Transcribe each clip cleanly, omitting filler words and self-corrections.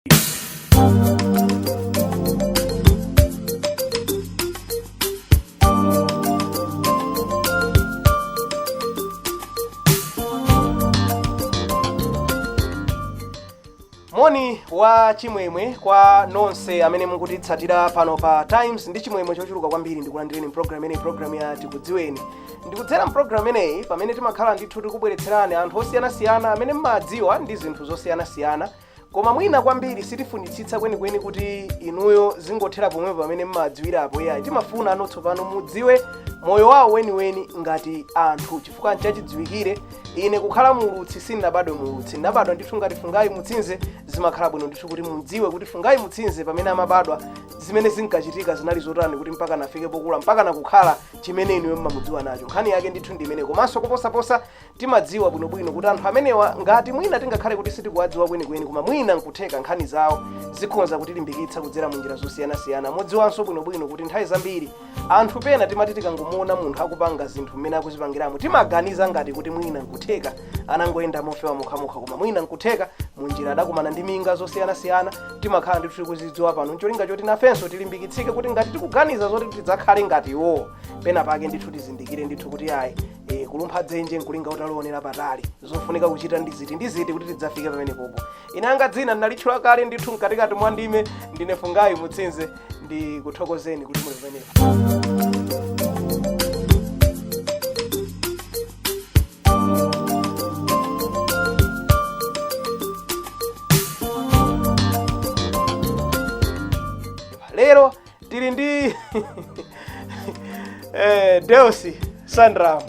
Moni wa chimwemwe kwa nonse amene mukutitsatira pano pa Times. Ndi chimwemwe chochuluka kwambiri ndikulandireni mpulogalamu imeneyi, pulogalamu ya Tikudziweni. Ndikudzera mpulogalamu imeneyi pamene timakhala ndithu tikubweretserani anthu osiyanasiyana amene mmadziwa ndi zinthu zosiyanasiyana, koma mwina kwambiri sitifunitsitsa kwenikweni kuti inuyo zingothera pomwepo pamene mmadziwirapo, iyayi. Timafuna ano tsopano mudziwe moyo wawo weniweni ngati anthu, chifukwa nchachidziwikire ine kukhala muulutsi sindinabadwe muulutsi, ndinabadwa ndithu ngati Fungayi Mutsinze. Zimakhala bwino ndithu kuti mudziwe kuti Fungayi Mutsinze pamene amabadwa zimene zinkachitika zinali zotani, kuti mpaka nafike pokula, mpaka nakukhala chimene inuyo mmamudziwa nacho. Nkhani yake ndithu ndi imene. Komanso kuposaposa, timadziwa bwinobwino kuti anthu amenewa, ngati mwina tingakhale kuti sitikuwadziwa kwenikweni, koma mwina nkutheka nkhani zawo zikhonza kutilimbikitsa kudzera mu njira zosiyanasiyana. Mudziwanso bwinobwino kuti nthawi zambiri anthu pena timati tikangomuona munthu akupanga zinthu mmene akuzipangiramo, timaganiza ngati kuti mwina nkutheka anangoyenda mofewa mokhamokha, koma mwina nkutheka munjira adakumana ndi minga zosiyanasiyana. Timakhala ndithu tikuzidziwa pano ncholinga choti nafenso tilimbikitsike kuti ngati tikuganiza zoti tidzakhale ngati iwowo, pena pake ndithu tizindikire ndithu kuti ayi, kulumpha dzenje nkulinga utalionera patali, zofunika kuchita ndi ziti ndi ziti kuti tidzafike pamenepopo. Ine anga dzina ndinalitchula kale ndithu mkatikati mwa ndime, ndine Fungayi Mutsinze. Ndikuthokozeni kuti muli pamenepo. Lero tili ndi Deus Sandram,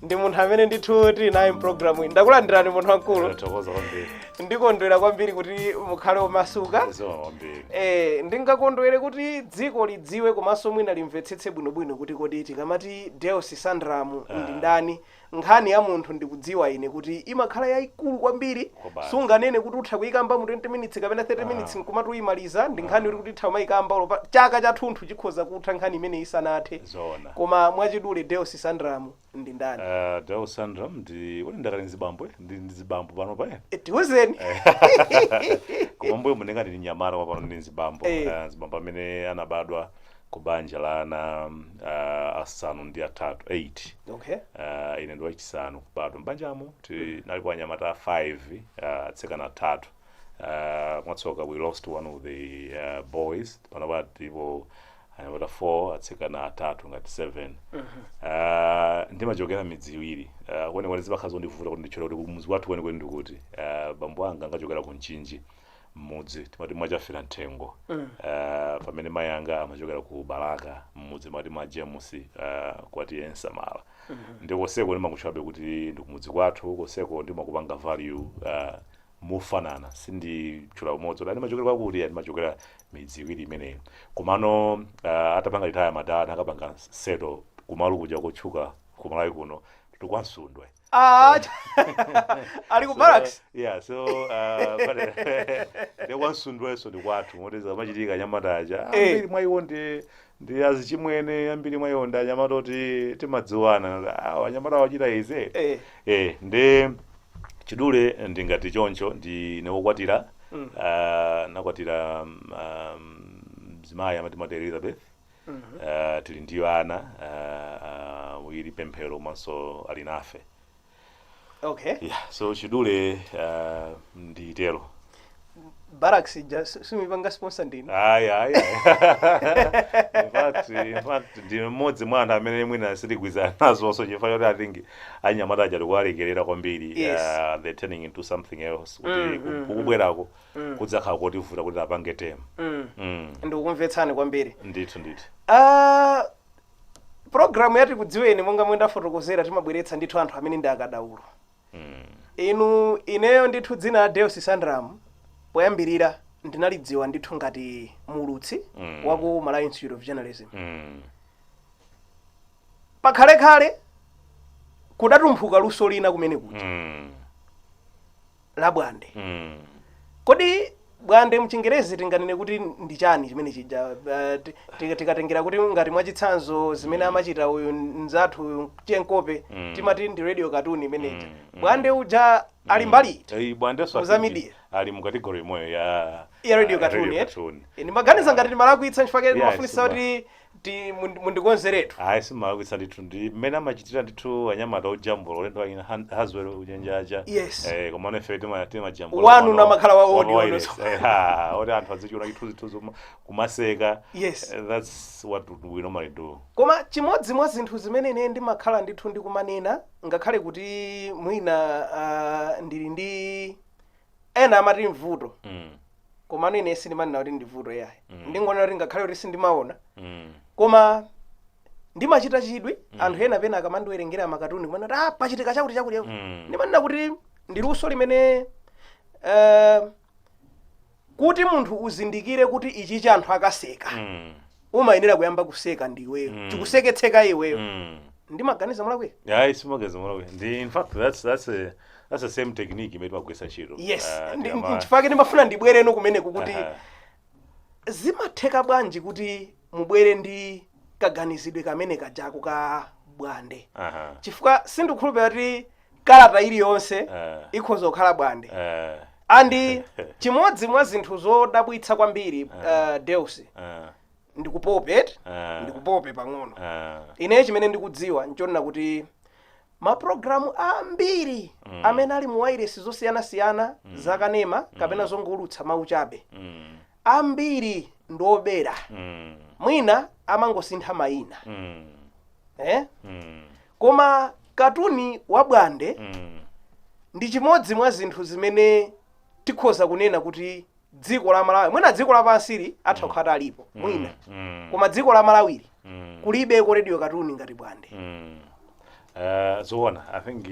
ndi munthu amene ndithu tili naye mpulogalamu iyi. Ndakulandirani, munthu wamkulu. Thokoza kwambiri. Ndikondwera kwambiri kuti mukhale omasuka. Zikomo kwambiri. Ndingakondwere kuti dziko lidziwe komanso mwina limvetsetse bwinobwino kuti kodi tikamati Deus Sandram ndi ndani. Nkhani ya munthu, ndikudziwa ine kuti imakhala yayikulu kwambiri. Kobasi. Sunganene kuti utha kuyikamba mu 20 minutes kapena 30 minutes nkumati uyimaliza. Ndi nkhani kuti itha umayikamba ulopa chaka chathunthu chikhoza kutha nkhani imene isanathe. Zoona. Koma mwachidule, Deus Sandram ndi ndani? Deus Sandram ndi kuti ndakali nzibambo, ndi nzibambo pano pa Tiuzeni. Koma mbuyo munenga ndili nyamata, koma pano ndi nzibambo. Nzibambo amene anabadwa ku banja la ana asanu ndi atatu, 8. Ine ndi wachisanu kubadwa mbanjamo. Tinalipo anyamata 5, atsikana atatu. Mwatsoka we lost one of the boys. Panopa tilipo anyamata 4, atsikana atatu, ngati 7. Ndimachokera midzi iwiri. Kwenikweni zimakhala zondivuta kuti nditchule kuti mudzi wathu kwenikweni ndikuti. Bambo anga angachokera ku Mchinji, mmudzi timati Mwachafira Mthengo, pamene mayi anga amachokera ku Balaka, mmudzi mati mwa James, kwati Ensamala. Ndi koseko ndimakutchulabe kuti ndi kumudzi kwathu. Koseko ndimakupanga value mofanana, sinditchula umodzi kuti ndimachokera kwakuti, ndimachokera midzi iwiri imeneyo. Komano atapanga retire madala, akapanga settle kumalo kuja kotchuka kumalawi kuno kwa Nsundwe. Ah, ali ku barracks. Yeah, so but ndi kwa Nsundweso ndi kwathu, moti zamachitika anyamata aja ambiri mwa iwo ndi azichimwene, ambiri mwa iwo ndi anyamata oti timadziwana. Ah, anyamata awachita ize. Ndi chidule ndingati choncho. Ndine wokwatira. Nakwatira mzimayi amati mati Elizabeth. Tili ndiyo ana awiri, Pemphero komanso Alinafe. Yeah, so chidule nditero. Barracks ija simipanga sponsor ndinu? Ayi, ayi, in fact ndi mmodzi mwa anthu amene mwina sitigwirizana nazonso, chifukwa choti I think anyamata aja tikuwalekerera kwambiri. They're turning into something else kuti kukubwerako kudzakhala kotivuta kuti apange tame. Ndikukumvetsani kwambiri. Ndithu. Programu yati Kudziweni, monga momwe ndafotokozera, timabweretsa ndithu anthu amene ndi akadaulo. Inu, ineyo ndithu dzina la Deus Sandram poyambirira ndinalidziwa ndithu ngati muulutsi wa ku Malawi Institute of Journalism. Pakhalekhale kudatumphuka luso lina kumene kuja la bwande. Kodi Bwande mchingerezi tinganene kuti ndi chani chimene chija? Tikatengera kuti ngati mwachitsanzo zimene amachita uyu mnzathu uyu Chenkope, timati ndi radio cartoon imeneja. Bwande uja ali mbali iti? Bwandeso Muza I think media. Ali mu category imweyo ya Ya radio cartoon. Radio Eh? cartoon. Ndimaganiza ngati timalakwitsa, nchifukwa ndimafunisa Sima. kuti mundikonzeretu. Ayi, simalakwitsa ndithu. Ndi mmene amachitira ndithu anyamata ojambula ulendo waina Haswell ujenjaja. Komano ife timajambula Wanu namakhala wa audio. Wireless. Ha, oti anthu azichiona chithunzithunzi kumaseka. That's what we normally do. Koma chimodzi mwa zinthu zimene ine ndimakhala ndithu ndikumanena, ngakhale kuti mwina ndili ndi ena amati mvuto, komano ine sindimanena kuti ndi vuto yayi. Ndingonena kuti ngakhale kuti sindimaona, koma ndimachita chidwi anthu ena pena akamandiwerengera makatuni kumanena kuti, "Ah, pachitika chakuti chakuti." Ndimanena kuti ndi luso limene kuti munthu uzindikire kuti ichi cha anthu akaseka, umayenera kuyamba kuseka ndiweyo, chikuseketseka iweyo. Ndimaganiza mulakwika? Ayi, simaganiza mulakwika. Ndi in fact that's the same technique imene timagwiritsa ntchito. Nchifukwa ndimafuna ndibwereno kumeneku kuti zimatheka bwanji kuti mubwere ndi kaganizidwe kamene kajako ka bwande? Chifukwa sindikukhulupirira kuti kalata iliyonse ikhoza kukhala bwande. And chimodzi mwa zinthu zodabwitsa kwambiri, Deus, ndikupope eti, ndikupope pang'ono. Ine chimene ndikudziwa nchonena kuti mapulogalamu ambiri amene ali mu wireless zosiyanasiyana, zakanema kapena zongolutsa mawu chabe, ambiri ndiobera. Mwina amangosintha mayina, eh? Koma katuni wa bwande ndi chimodzi mwa zinthu zimene tikhoza kunena kuti dziko la Malawi, mwina dziko lapansili atha kukhala alipo mwina, koma dziko la Malawili kulibeko radio katuni ngati bwande. Zoona, I think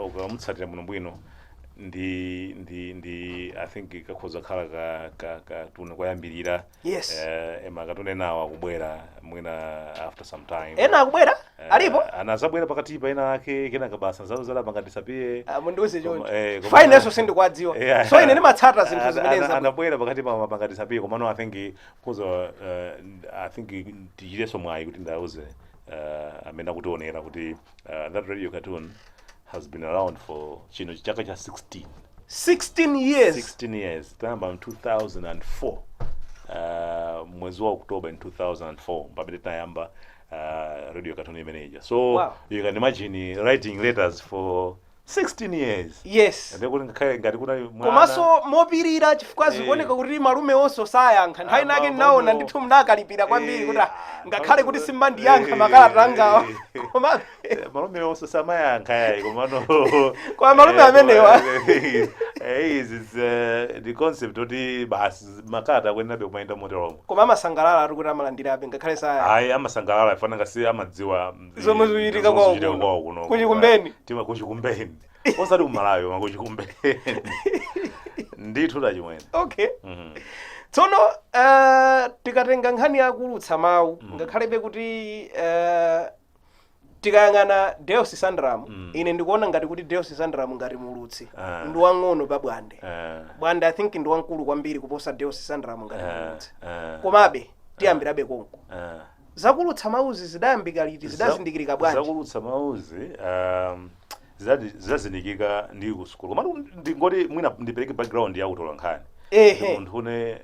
ukamutsatira bwinobwino ndi I think kakhoza khala ka ka katuni koyambirira. Ema katuni enawo akubwera mwina after some time. Ena akubwera? Alipo? Anazabwera pakatipa ena ake, kenaka basa zalapanga disappear. Ah, mundiuze choncho. Koma Inenso sindikuwadziwa. So ine ndimatsata zinthu zimene Anabwera pakati pa mapanga disappear, komano I think kuzo I think tichiteso mwayi kuti ndauze amene akutionera kuti that radio cartoon has been around for chino chaka cha 16. 16 years? 16 years. Tayamba mu 2004, mwezi wa October in 2004 pamene tinayamba radio cartoon imeneja. So you can imagine writing letters for 16 years. Ndekuti ngakhale ngati kuna mwana Komanso mopirira, chifukwa zikuoneka kuti malume onso sayankha nthawi nake. Ndinaona ndithu mnakalipira kwambiri kuti, "Ah, ngakhale kuti simmandiyankha makalata angawa, komabe." Malume onso samayankha yayi, komano Kwa malume amenewa. Izi is the concept kuti basi makalata akuyenerabe kumayenda moteromo. Koma amasangalala ati kuti amalandirabe ngakhale sayankha? Ayi, amasangalala ifana ngasi amadziwa Zomwe zikuchitika zomwe kwawo zikuchitika kuno. kwawo kuno. Kuchikumbeni. Tima kuchikumbeni, osati kumalawi, koma kuchikumbeni ndithu tachimwene. Tsono tikatenga nkhani yakulutsa mawu, ngakhalebe kuti tikayang'ana Deus Sandram, ine ndikuona ngati kuti Deus Sandram ngati mulutsi ndi wang'ono pa bwande. Bwande I think ndi wamkulu kwambiri kuposa Deus Sandram ngati mulutsi. Komabe tiyambirabe konko. Zakulutsa mawuzi zidayambika liti? Zidazindikirika bwanji? Zakulutsa mawuzi zidazindikika ndi ku sukulu, komatu ndingoti mwina ndipereke background ya utola nkhani. Ndi munthu une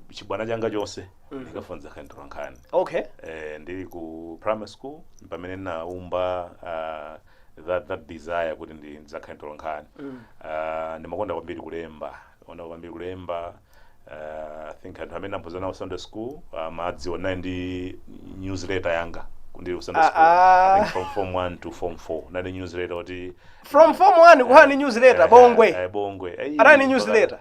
chibwana changa chonse ndikafuna ndizakhale mtola nkhani. Ndili ku primary school pamene ndinaumba that desire kuti ndizakhale mtola nkhani. Ndimakonda kwambiri kulemba, ndimakonda kwambiri kulemba. I think anthu amene amphunzira nawo Sunday school amadziwa nayi ndi newsletter yanga ndili ku Sunday school. I think from form 1 to form 4 nali newsletter kuti From form 1 kukhala ni newsletter? Bongwe. Bongwe. Anali ni newsletter?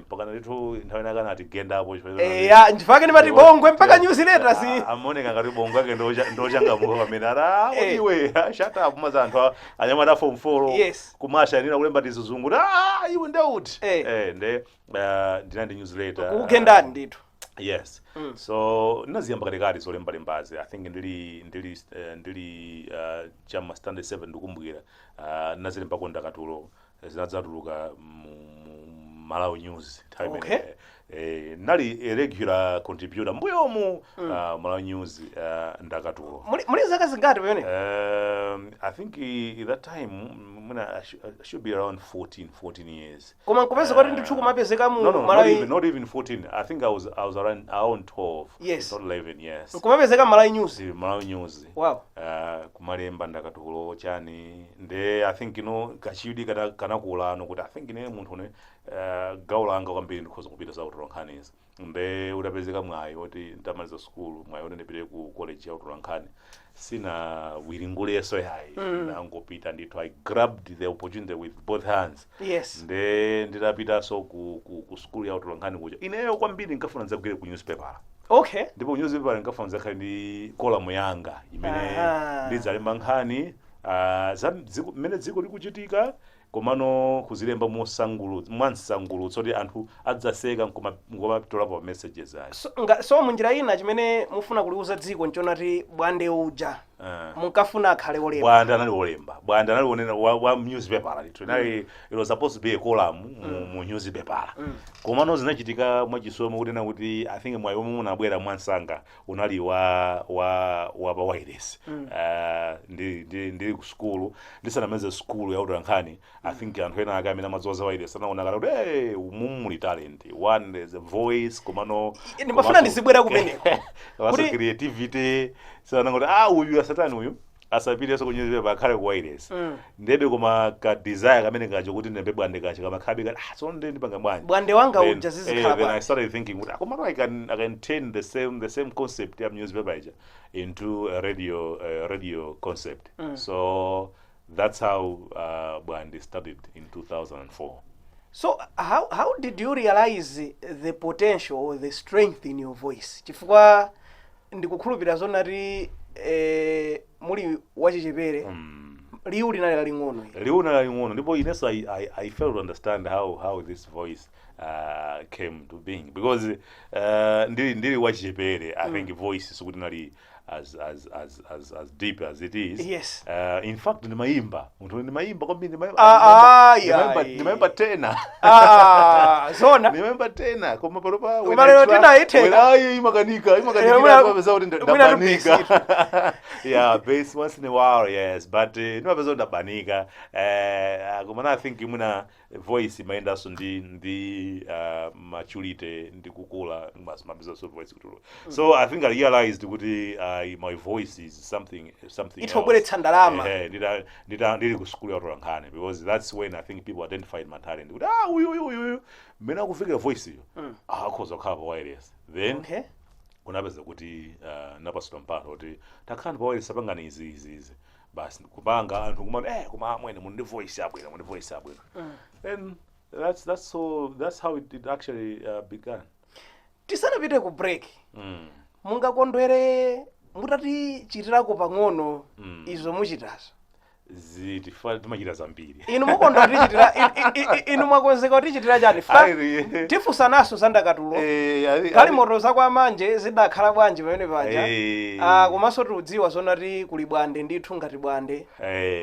Mpaka ndithu nthawi inaka anati gendapo. Ya, nchifukwa ndimati bongwe mpaka newsletter si Amaoneka ngati bongwe ake ndochangamuka pamene ati, "Ah, iwe shut up," maza anthu anyamata form 4 kumasha kulemba tizizungu, "Ah, iwe ndeuti." Nde ndinali ndi newsletter. Kukugendani ndithu. Yes. So ndinaziyamba katikati zolembalembazi. I think ndili chama standard 7, ndikumbukira, ndinazilembako ndakatulo, zinadzatuluka mu Malawi News nthawi imene nali a regular contributor mbuyomu Malawi News, ndakatulo. Muli zaka zingati pamene? I think that time mwina I should be around 14 years. Koma nkupeza kuti ndithu kumapezeka mu No, not Malawi even, not even 14. I think I was around 12. Not 11, yes. Nkumapezeka Malawi News? Si, Malawi News. Kumalemba ndakatulo chani. Nde I think kachidwi kanakula ano kuti I think ine munthu une gawo langa kwambiri ndikhoza kupita za utolankhanizi. Nde utapezeka mwayi woti ndamaliza sukulu, mwayi woti ndipite ku college ya utolankhani, sina wiringuleso yayi. Ndangopita ndithu. I grabbed the opportunity with both hands. Nde nditapitanso ku sukulu ya utolankhani kuja, ineyo kwambiri nkafuna ndzagwire ku newspaper. Ndipo newspaper nkafuna ndzakhale ndi column yanga imene ndidzalemba nkhani za mmene dziko likuchitika, komano kuzilemba mwansangulutso kuti anthu adzaseka nkumatolapo messages ayi. So munjira ina chimene mufuna kuliuza dziko nchonati Bwande uja munkafuna akhale olemba? Bwande anali olemba. Bwande anali onena wa newspaper ndithu. Inali, it was supposed to be a column mu newspaper. Komano zinachitika mwachisomo kunena kuti I think mwayi omwe munabwera mwansanga unali wa pa wireless. Ndili ku sukulu, ndisanamalize sukulu ya utolankhani, I think anthu ena ake amene amadziwa za wireless anaona kale kuti, "Hey, umu muli talent. One, there's a voice, komano Ndimafuna ndizibwera kumeneko. komanso creativity." So anangoti, "Ah, uyu asatani, uyu asapitenso ku newspaper, akhale ku wireless." Ndebe koma ka desire kamene kacho kuti ndembe Bwande kacho kamakhabe kati, "Ah, so nde ndipanga bwanji?" Bwande wanga Then, uja zizikhala then I bwanji? started thinking kuti komano I can turn the same concept ya newspaper ija into a radio concept. So that's how Bwande started in 2004. So how did you realize the potential or the strength in your voice? Chifukwa ndikukhulupirira zonati muli wachichepere liwu linali laling'ono ili. Liwu laling'ono, ndipo inenso I failed to understand how this voice came to being, because ndili wachichepere, I think voice sikuti nali as deep as it is. In fact, ndimayimba, munthu ndimayimba kwambiri, ndimayimba Ah, ah, ndimayimba tenor. Ah, zona? Ndimayimba tenor, koma panopa Koma lero tenor itheka. Ayi, imakanika. Imakanika. Ndimapeza kuti Mwina ndabanika. Yeah, bass once in a while, yes, but ndimapeza kuti ndabanika. Koma I think mwina voice imayendanso ndi maturity ndi kukula, mapeza so voice kutuluka. So I think I realized kuti my voice is something else. Itobweretsa ndalama. Ndili ku school ya utolankhani, because that's when I think people identified my talent kuti, ah, uyu uyu uyu uyu mmene akufikira voice iyo, ah, akhoza kukhala pa wireless. Then kunapeza kuti napasula mpata kuti takhala pa wireless, apangani izi, izi, izi, basi kupanga anthu kumati, "Eh, koma amwene muli ndi voice yabwino, muli ndi voice yabwino." Then that's how it actually began. Tisanapite ku break, mungakondwere mutatichitirako pang'ono izo muchitazo? Zitifa timachita zambiri. Inu mukondwa tichitira inu mwakonzeka kutichitira chani? Ayi. Tifunsanaso za ndakatulo. Galimoto zakwamanje zidakhala bwanji pamene paja? Ah, komanso tikudziwa zonati kuli Bwande ndithu ngati Bwande.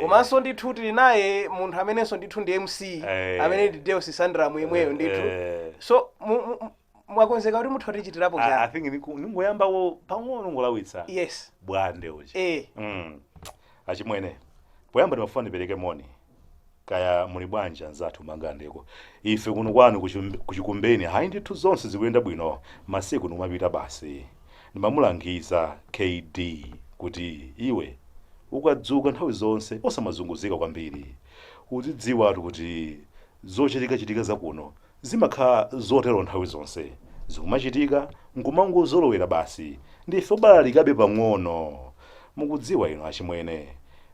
Komanso ndithu tili naye munthu amenenso ndithu ndi MC amene ndi Deus Sandram yemweyo ndithu. So mwakonzeka kuti mutha kutichitirapo I chani? think ningoyambako pang'ono ngolawitsa. Yes. Bwande uja. Achimwene, poyamba ndimafuna ndipereke moni. Kaya muli bwanji anzathu mangandeko? Ife kuno kwanu kuchikumbeni, hayi ndithu, zonse zikuyenda bwino, masiku ndikumapita basi. Ndimamulangiza KD kuti, "Iwe, ukadzuka nthawi zonse osamazunguzika kwambiri. Uzidziwatu kuti zochitikachitika zakuno zimakhala zotero nthawi zonse, zikumachitika nkumangozolowera basi. Ndife obalalikabe pang'ono. Mukudziwa inu achimwene,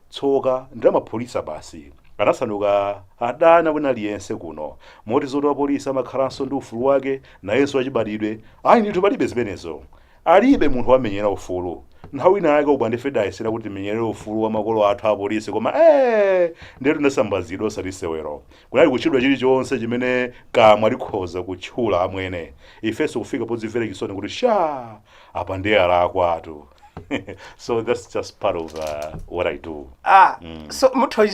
tsoka ndilamapolisa basi, anasanduka adani wina aliyense kuno, moti zoti wapolisi amakhalanso ndi ufulu wake nayenso wachibadwidwe, ayi ndithu, palibe zimenezo. Alibe munthu wamenyera ufulu. Nthawi ina yake ubwa ndife dayesera kuti timenyerere ufulu wa makolo athu apolisi, koma ndiye tinasambazidwa osati sewero. Kunali kutchedwa chilichonse chimene kamwa likhoza kutchula amwene. Ifenso kufika podzimvera chisoni kuti sha, apa ndiye alakwatu." So that's just part of what I do. Ah, so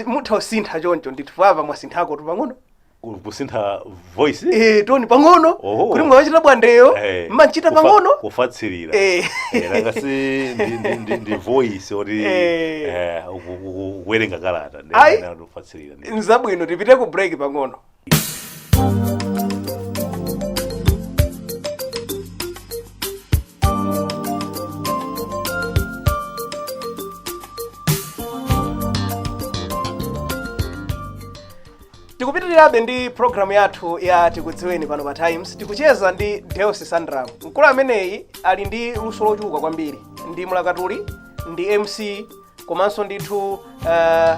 mutha usintha choncho ndithu, apa mwasinthako tu pang'ono. Kusintha voice. Tone pang'ono. Oho. Kuti mwachita bwandeyo, mmachita pang'ono. Kufatsirira. Nanga si ndi voice oti kuwerenga kalata. Ayi. Ndi kufatsirira. Nzabwino, tipite ku break pang'ono. Tikupitirirabe ndi programu yathu ya Tikudziweni pano pa Times. Tikucheza ndi Deus Sandram. Mkulu ameneyi ali ndi luso lochuluka kwambiri, ndi mlakatuli, ndi MC, komanso ndithu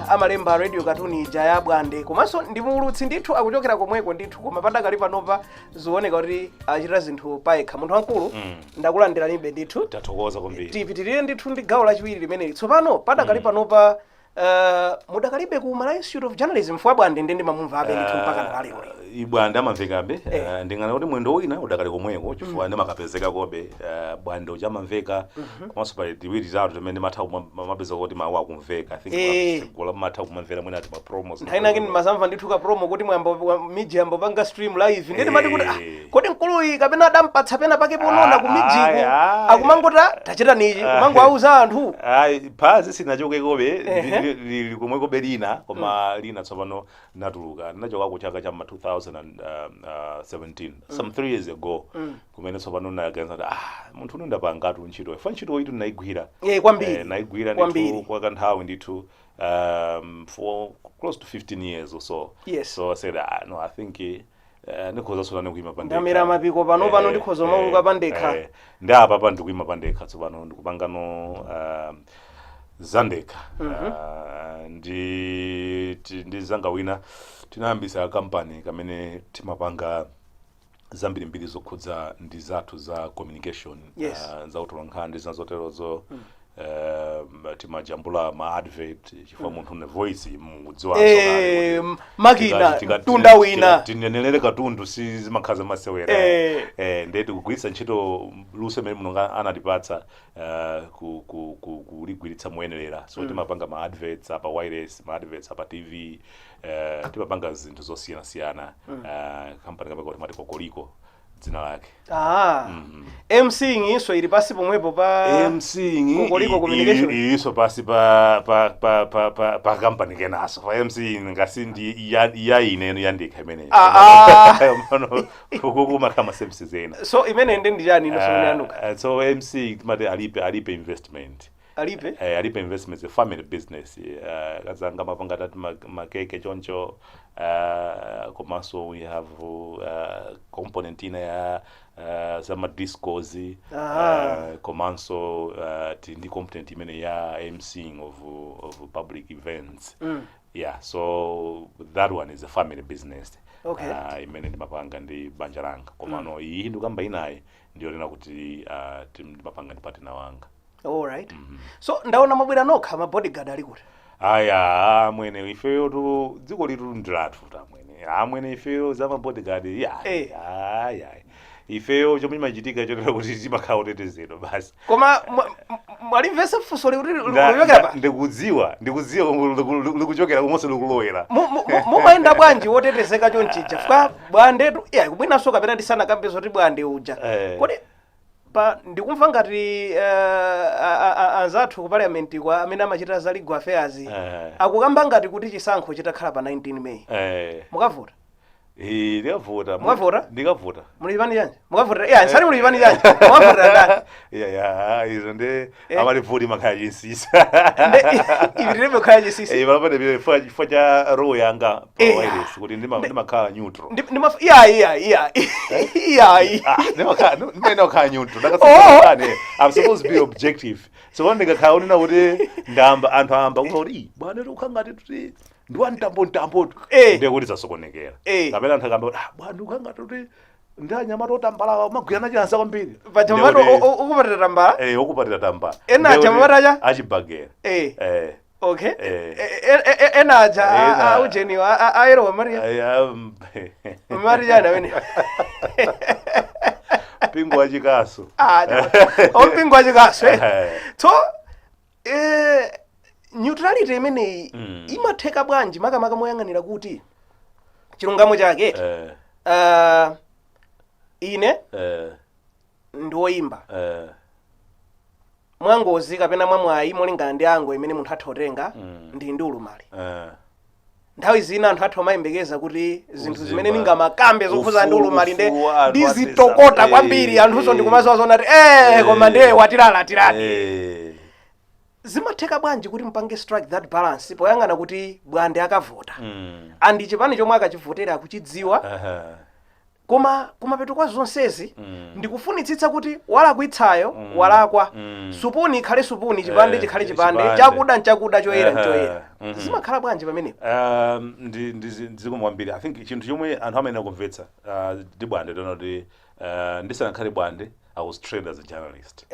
amalemba radio cartoon ija ya Bwande, komanso ndi muulutsi ndithu, akuchokera komweko ndithu. Koma padakali panopa zioneka kuti achita zinthu payekha. Munthu wamkulu, ndakulandiranibe ndithu. Tathokoza kwambiri. Tipitirire ndithu ndi gawo lachiwiri limeneli tsopano. Padakali panopa mudakalibe ku Malawi Institute of Journalism? Fwa Bwande ndi ndimamumva abe ndithu mpaka ndalero. Ibwande amamvekabe. Eh. Ndingana kuti mwendo wina udakali komweko chifukwa ndimakapezeka kobe. Bwande uja amamveka, komanso pali tiwiri titatu timene ndimatha mapeza kuti mawu akumveka, I think. Gola matha kumamvera mwina ati ma promos. Nthawi nake ndimazamva ndithu ka promo kuti mwambo MIJ yambopanga stream live, ndi ndimati kuti, ah, kodi mkuluyi kapena adampatsa pena pake ponona ku MIJ ku? Ayi, ayi. Akumangoti, "Ah, tachita nichi," kumangoauza anthu. Ayi, phazi sinachokekobe. Ehe. Lili komwekobe lina, koma lina tsopano natuluka. Ndinachokako chaka cha ma 2017, some 3 years ago, kumene tsopano naganiza kuti, ah, munthu uno ndapangatu ntchito, fa ntchito itu ndinayigwira. Kwambiri. Nayigwira Kwambiri. ndithu kwa kanthawi ndithu, for close to 15 years or so. So I said, ah, no, I think ndikhoza tsopano kuyima pandekha. Ndamera mapiko pano, pano ndikhoza mauluka pandekha. Ndi apa pa ndikuyima pandekha tsopano, ndikupangano zandekha. Ndi zanga wina tinayambisa kampani kamene timapanga zambirimbiri zokhudza ndi zathu za communication, za utolankhani ndi zina zoterozo. Timajambula ma advert, chifukwa munthu ne voice mukudziwa. Makina tunda wina. Tinenelere katundu, si zimakhala zamasewera. Ndiye tikugwiritsa ntchito luso imene Mulungu anatipatsa, kuligwiritsa moyenerera. So timapanga ma adverts apa wireless, ma adverts apa TV, timapanga zinthu zosiyanasiyana. Kampani kamene timati Kokoliko dzina lake. Ah. MC inso ili pasi pomwepo pa MC Kokoliko Communication. Ilinso pasi pa kampani kenaso. Pa MC ngasi ndi ya ine yandikha imeneyo. Ah, ah. Mano kukumakha ma services ena. So imene ndi chani ino somene yanuka? So MC timati alipe investment. Alipe. Alipe Investments, a family business. Kazanga mapanga tati makeke choncho, komanso we have component ina ya zama discos. Komanso ndi component imene ya MCing of public events. Yeah, so that one is a family business. Imene ndimapanga ndi banja langa, komano iyi ndikamba inayi ndiyonena kuti ndimapanga ndi partner wanga. Alright, so ndaona mabwera nokha, ma bodyguard ali kuti? Aya, amwene, ifeyo tu dziko litu ndilathu tamwene. Amwene, ifeyo za mabodyguard ya ayi, ayi, ifeyo chomwe chimachitika chotera kuti timakhala otetezedwa basi. Koma mwalimvesa funso likuti likuchokera pa Ndikudziwa komwe likuchokera komonso likulowera. Mumayenda bwanji wotetezeka chonchija? Fuka bwandetu iya kubwinanso, kapena tisanakambe zoti bwande uja, kodi pa ndikumva ngati anzathu ku parliament kwa amene amachita za legal affairs akukamba ngati kuti chisankho chitakhala pa 19 May, mukavota? Ndikavota. Mukavota? Ndikavota. Muli chipani chanji mukavotera? Iya, nsali muli chipani chanji, mukavotera ndani? Ya, izo ndi amalivoti makhala chinsinsi. Ipitirebe kukhala chinsinsi. Palapane chifukwa cha role yanga pa wireless kuti ndimakhala neutral. Iya, iya, iya, iya. Ah, ndimayenera kukhala neutral. Ndakasakane, I'm supposed to be objective. So pano ndikakhala unena kuti ndamba, anthu ayamba kuva kuti, "Ii, bwana, ukhala ngati kuti ndi wa mtambo mtambotu," ndiye kuti zasokonekera. Kapena anthu akamba kuti, "Ah, bwana, ukhala ngati kuti ndi anyamata otambala, umagwirana chanza kwambiri." Pachamatu Ndiye kuti- ukupatira tambala. Eh, okupatira tambala. Ena Ndiye kuti achamatacha? Achibagera. Okay. Eh. Ena aja Ena. ujeniwa ayerowa maria mari chani amene? Mpingo wachikaso. Ah, ompingo wachikaso. So neutrality imeneyi imatheka bwanji, makamaka moyang'anira kuti Chilungamo chake, ine ndi woyimba. Mwangozi kapena mwamwayi, molingana ndi ango imene munthu atha kutenga, ndi ulumali. Nthawi zina anthu atha kumayembekeza kuti zinthu Uzimba. zimene ndingamakambe zokhuza ndi ulumali nde Ufulu, anthu ndizitokota kwambiri, anthuso ndikumaziwa zona ti koma ndiye watilala tilali. Zimatheka bwanji kuti mupange strike that balance poyang'ana kuti Bwande akavota and chipani chomwe akachivotera akuchidziwa, koma kumapeto kwa zonsezi ndikufunitsitsa kuti walakwitsayo walakwa, supuni ikhale supuni, chipande chikhale chipande, chipande. Chakuda nchakuda, choyera nchoyera? Zimakhala bwanji pamenepo? Ndi zikomo kwambiri. I think chinthu chomwe anthu amayenera kumvetsa, ndi Bwande tona kuti ndisanakhale Bwande, I was trained as a journalist.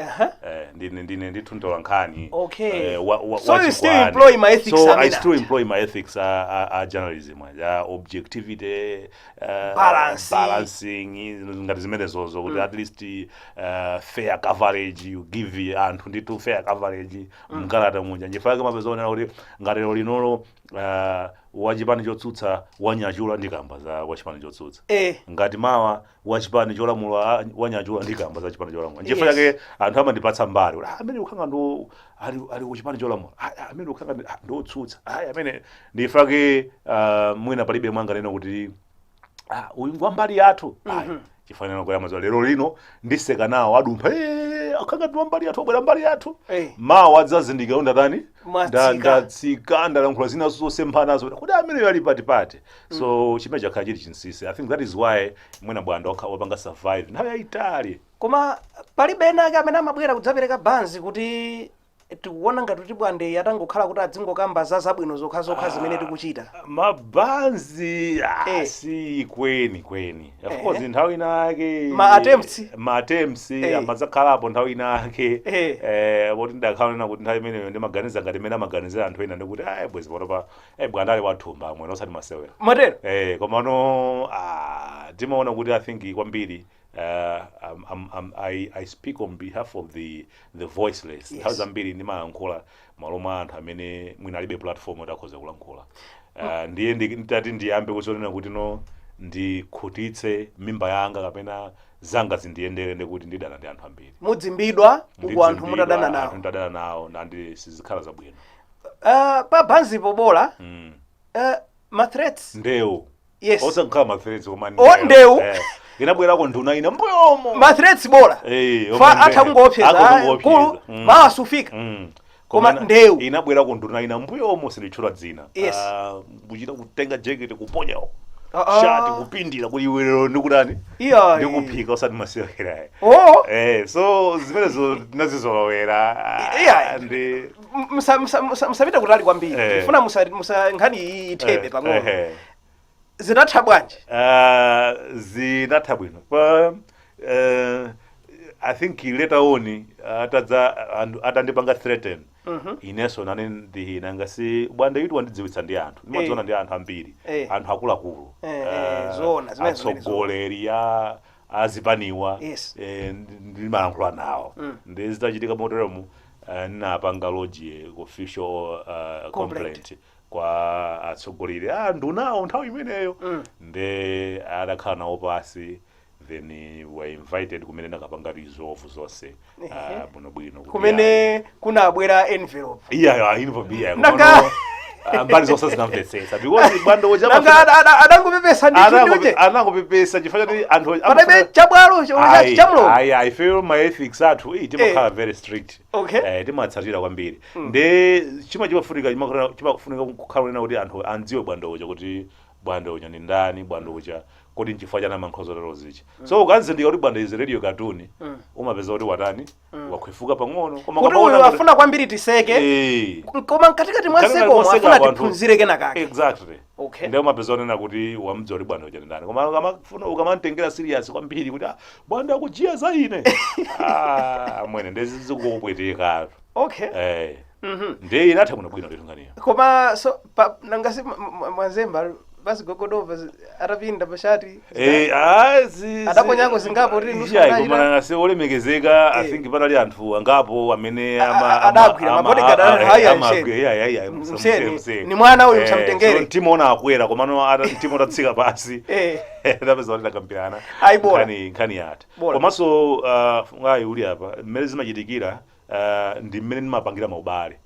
Ndine ndithu mtolankhani. So you still Wachigwani. employ my ethics, So I Amina. still employ my ethics, journalism, objectivity, Balance. balancing, ngati zimenezozo, kuti at least fair coverage, you give anthu ndithu fair coverage mkalata muja. Nchifukwa mapeza onena kuti ngati lero linolo wachipani chotsutsa wanyachula, ndikamba za wachipani chotsutsa. Ngati mawa wachipani cholamula wanyachula, ndikamba za chipani cholamula. Nchifukwa chake anthu amandipatsa mbali kuti, "Ah, amene ukhanga ndo ali kuchipani cholamula. Ah, ah, amene ukhanga ndi otsutsa ayi amene." Ndifake mwina palibe mwanganena kuti, "Ah, uyu ngwa mbali yathu." Ayi, chifanana kuyama za lero lino ndiseka nawo adumpha, "Eh, akhanga ndi wa mbali yathu, abwera mbali yathu." Mawa adzazindikira kuti ndatani? Mwatsika. Ndatsika, ndalankhula zina zosemphanazo, kuti ameneyo ali patipati. So chimene chakhala chili chinsinsi, I think that is why mwina Bwanda wapanga survive nthawi yayitali. Koma palibe ena ake amene amabwera kudzapereka banzi kuti tikuona ngati kuti Bwande atangokhala kuti adzingokamba za zabwino zokhazokha zimene tikuchita? Mabanzi si kweni kweni. Of course, nthawi inake Ma attempts. Ma attempts amadzakhalapo nthawi inake. Poti ndakhala kuti nthawi imeneyo ndimaganiza ngati imene amaganizira anthu ena, ndikuti ayi, bwezi panopa Bwanda ali wathumba amwene, osati masewera. Matero? Komano timaona kuti I think kwambiri I speak on behalf of the voiceless. Nthawi zambiri ndimayankhula malo mwa anthu amene mwina alibe platform yoti akhoza kulankhula. Ndiye nditati ndiyambe kuchonena kuti no, ndikhutitse mimba yanga kapena zanga zindiyendere, ndikuti ndidana ndi anthu ambiri. Mudzimbidwa uku anthu Ndidzimbidwa, mutadana nawo. Anthu mutadana nawo, nandi sizikhala zabwino. Pa banzipo bola ma threats? Ndewu. Yes. Osakhala ma threats, koma Oh, ndewu. Inabwerako nduna ina mbuyomo. Ma threats bola. Oma fa atha kungoopseza. Akhoza kungoopseza. Kulu mawa sufika. Koma ndewu. Inabwerako nduna ina mbuyomo, sinditchula dzina. Ah, kuchita kutenga jacket kuponya shati kupindira kuti iwe lero ndikutani? Iya. Ndikuphika, osati masewera. Oh. So zimenezo tinazizolowera. Iya. Ndi Musapite kutali kwambiri. Ndifuna musa nkhani iyi ithebe pang'ono. Zinatha bwanji? Zinatha bwino pa I think later on atadza atandipanga threaten, inenso nane ndi nangasi Bwanda yuti wandidziwitsa ndi anthu, ndimadziwana ndi anthu ambiri, anthu akuluakulu, Zoona, zimene atsogoleri a azipaniwa. Ndimalankhula nawo. Ndi zitachitika moteremu, ndinapanga lodge official complaint. Complaint kwa atsogoleri a ndunawo nthawi imeneyo. Nde adakhala nawo pasi, then we were invited kumene nakapanga resolve zonse bwinobwino kuti Kumene kunabwera envelope? Iya, envelope, iya. Nanga Mbali zonse zinamvetsetsa because Bwando uja Nanga adangopepesa ndi chunduche? Anangopepesa chifukwa choti anthu Palibe chabwalo chamlo? Ayi, I feel my ethics athu timakhala very strict. Timatsatira kwambiri. Nde chima chimafunika chimafunika kukhala kunena kuti anthu andziwe Bwando uja, kuti Bwando uja ndi ndani, Bwando uja kodi nchifukwa chani amankhoza lero zichi. So ukanzindika kuti Bwando is radio cartoon, umapeza kuti watani, wakhwefuka pang'ono. Koma kuti ukaona uyu afuna kwambiri tiseke, koma mkatikati mwa Mkatikati sekomo mwa afuna seko anthu tiphunzire kenakake. Exactly. Ndiye umapeza onena kuti wamdziwa kuti Bwando uja ndi ndani. Koma ukamafuna ukamamtengera serious kwambiri kuti, "Ah, Bwando akujiya za ine," ah, mwene ndezizikupwetekatu. Ndiye inatha bwino bwino ndithu nkhaniyo. Koma so pa, nangasi mwanzemba Pasigogodova atapinda pashati. Eh, ah, Adaponyako zingapo kuti nusu Iya, kunachita. koma nase olemekezeka. I Eh. think panali anthu angapo amene Adagwira, mabodyguard haya, mseni. iya. Mseni, ni mwana uyu, msamtengere. So mtima unakwera, komano mtima utatsika pasi tapeza kuti takambirana. Ayi, bora. Nkhani yatha. Bora. Komanso ngayi uli apa mmene zimachitikira, ndi mmene ndimapangira maubale.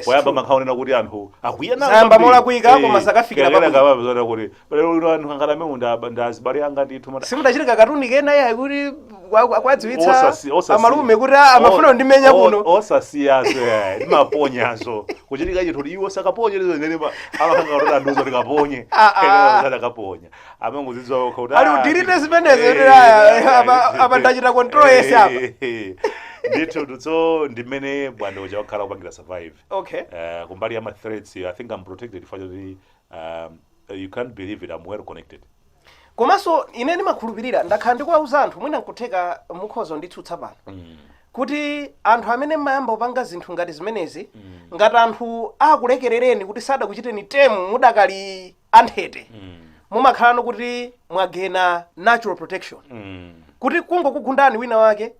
Poyamba makhaonena kuti anthu akwiya nawo Zayamba kwambiri. molakwika, koma sakafikira pabwino. Kapena kuti lero lino anthu angati amene ndazibale anga ndithu Simudachitika katuni kena yayi kuti kwadziwitsa amalume kuti amafuna kundimenya kuno? Osasiyaso, ndimaponyaso kuchitika chinthu kuti iwo sakaponye lizo nene amakanga kuti andiuza kuti kaponye. Ah, ah. Kaponya amangozidziwa kuti Ali udirite zimenezo kuti aya, apa ndachita control yese apa. Ndithu, so ndimene bwando uja wakhala kupangira survive. Kumbali ya ma threats, I think I'm protected for kuti you can't believe it, I'm well connected. Komanso ine ndimakhulupirira, ndakhala ndikuwauza anthu, mwina nkutheka mukhoza nditsutsa pano, kuti anthu amene mmayamba kupanga zinthu ngati zimenezi, ngati anthu akulekerereni kuti sadakuchiteni temu mudakali anthete, mumakhalano kuti mwagena natural protection, kuti kungokugundani wina wake,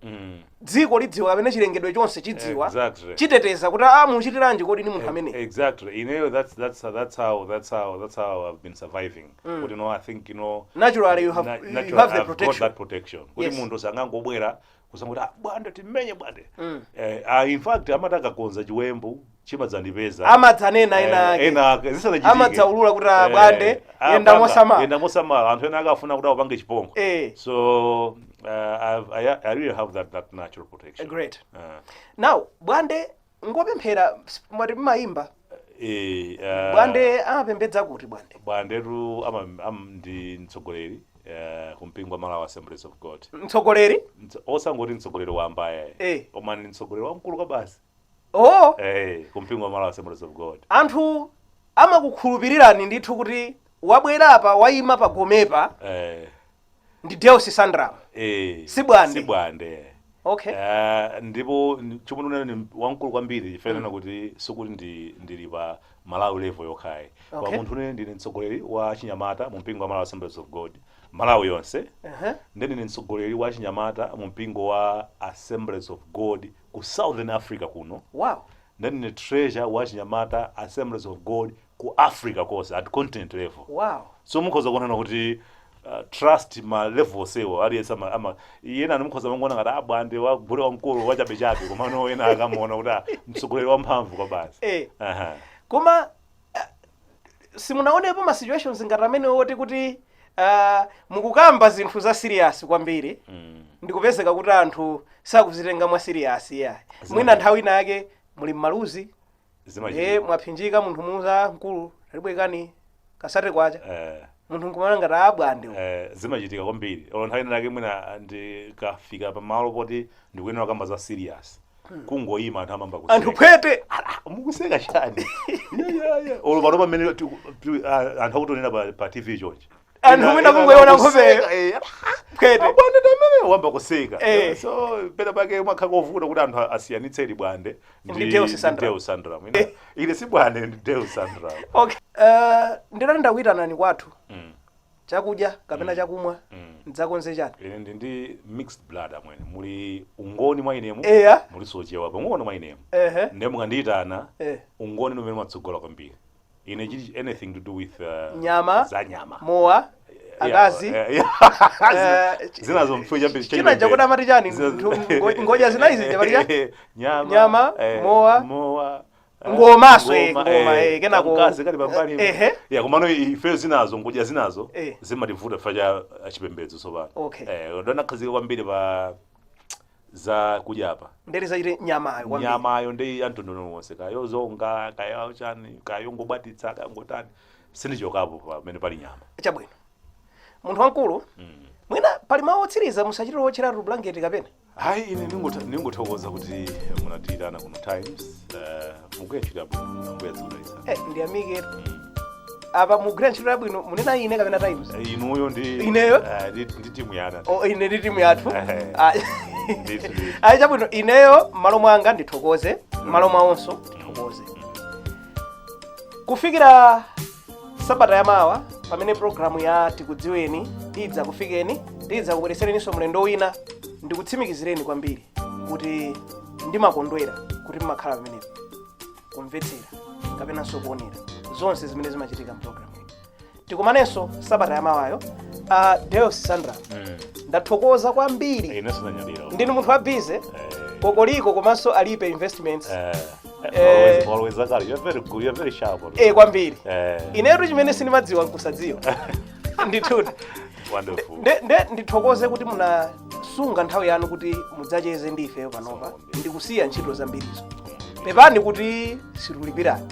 dziko lidziwa kapena chilengedwe chonse chidziwa, chiteteza kuti a muchitiranji kodi ni munthu amene. Exactly. That's how I've been surviving. But I think Naturally you have, you naturally have the I've got protection. that protection. Kuti munthu sangangobwera kusangoti, "Ah, bwande, timenye bwande." In fact, amati akakonza chiwembu chimadzandipeza. Amadzanena ena ake. Ena ake zisanachitike. Amadzaulula kuti, "Ah, bwande, yenda mosamala." Yenda mosamala. Anthu ena akafuna kuti akupange chipongwe. So I really have that natural protection. Great. Now bwande ngopemphera, mwati mmayimba. Bwande amapembedza kuti bwande? Bwandetu ndi mtsogoleri kumpingo wa Malawi Assemblies of God. Mtsogoleri? Osangoti mtsogoleri wamba, koma ndi mtsogoleri wamkulu kwa basi. Oh. Kumpingo wa Malawi Assemblies of God. Anthu amakukhulupirirani ndithu kuti wabwera apa, wayima pagomepa, ndi Deus Sandram? Si bwande. Si bwande. Ndipo chomwe unena ni wamkulu kwambiri, chifukwa kuti sikuti ndili pa Malawi level yokhayi. Pa munthu une ndine mtsogoleri wa chinyamata mu mpingo wa Malawi Assemblies of God Malawi yonse. Ndi ndine mtsogoleri wa chinyamata mu mpingo wa Assemblies of God ku Southern Africa kuno. Ndi ndine treasurer wa chinyamata Assemblies of God ku Africa konse at continent level. So mukhoza kuonana kuti trust ma level sewo aliyense ama iyena ani mukhoza mangoona ngati abwande wagule wamkulu wachabechabe, komano ena akamuona kuti mtsogoleri wamphamvu kwa basi. Aha. Koma simunaonepo ma situations ngati amene oti kuti mukukamba zinthu za serious kwambiri, ndikupezeka kuti anthu sakuzitenga mwa serious ya mwina nthawi ina yake muli mmaluzi, Zimachitika. mwaphinjika, munthu muuza, "Mkulu, talibwekani kasate kwacha," munthu nkumana ngati abwande. Zimachitika kwambiri. Olo nthawi ina yake mwina ndikafika pamalo poti ndikuyenera kamba za serious, kungoyima anthu amamba kuseka. Anthu phwete. "Ah, mukuseka chani?" Yeah. Olo pano pamene anthu akutonena pa TV chonchi. Anthu mwina kungoiona nkhopeyo. Phwete. Abwande tamene wamba kuseka. So pena pake umakhala kovuta kuti anthu asiyanitse ili bwande Ndi Deus Sandram. Deus Sandram. Ine si bwande, ndi Deus Sandram. Okay, nditati ndakuyitanani kwathu, chakudya kapena chakumwa, ndidzakonze chani? Ine ndi mixed blood amwene, muli ungoni mwa inemu, muli sochewa pang'ono mwa inemu. Ndiye mukandiyitana, ungoni ndi umene umatsogola kwambiri. Ine chili anything to do with Nyama. za nyama, Mowa, akazi. Zinazo mfuyi chambe. China chakuti amati chani? Ngodya zinayi zija pali chani? Nyama. Nyama, mowa. Mowa, Ngomaso, ngoma, ngoma, kenako- kamkazi kali pambali. Ya, komano ife zinazo, ngodya zinazo, zimativuta chifukwa cha chipembedzo tsopano. Ndanakhazika kwambiri pa za kudyapa. Ndere zachite nyamayo kwambiri. Nyamayo ndi amtundu wonse, kayozonga, kayo chani, kayongobwatitsa, kayongotani, sindichokapo pamene pali nyama. Chabwino, munthu wamkulu, mwina pali mawu otsiriza, musachite wotcheratu blanket kapena? Hayi, ine ndingothokoza kuti munatiyitana kuno Times. Mugwira ntchito yabwino, Ambuye azikudalitsa. Ndiyamike apa, mugwira ntchito yabwino, munena ine kapena Times? Inuyo ndi Ineyo? Ndi timu yana. Oh, ine ndi timu yathu. Ndithu, ndithu. Ayi, chabwino, ineyo m'malo mwanga ndithokoze, m'malo mwawonso ndithokoze. Kufikira sabata yamawa. pamene programu ya Tikudziweni idza kufikeni, tidza kubweretsereninso mlendo wina. Ndikutsimikizireni kwambiri kuti ndimakondwera kuti mmakhala pamenepo kumvetsera kapenanso kuonera zonse zimene zimachitika mpulogalamu iyi. Tikumanenso sabata yamawayo. Deus Sandra, ndathokoza kwambiri. Ine sinanyadira. Ndinu munthu wa busy, Kokoliko komanso Alipe Investments. Always akali, you're very good, you're very sharp. Kwambiri. Inetu chimene sindimadziwa nkusadziwa ndithudi. Wonderful. Nde ndithokoze kuti munasunga nthawi yanu kuti mudzacheze ndi ifeyo panopa, ndikusiya ntchito zambirizo. Pepani kuti situlipirani,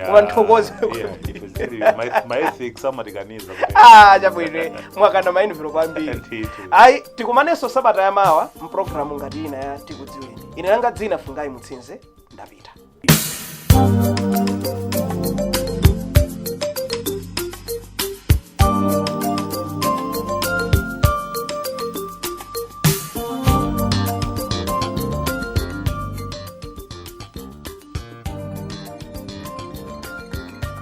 koma ndithokoze kwambiri. My ethics amatikaniza kuti Ah, chabwino, mwakana mainviro kwambiri. Ndithu. Ayi, tikumanenso sabata yamawa mpulogalamu ngati ina ya Tikudziweni. Ine langa dzina Fungai Mutsinze, ndapita.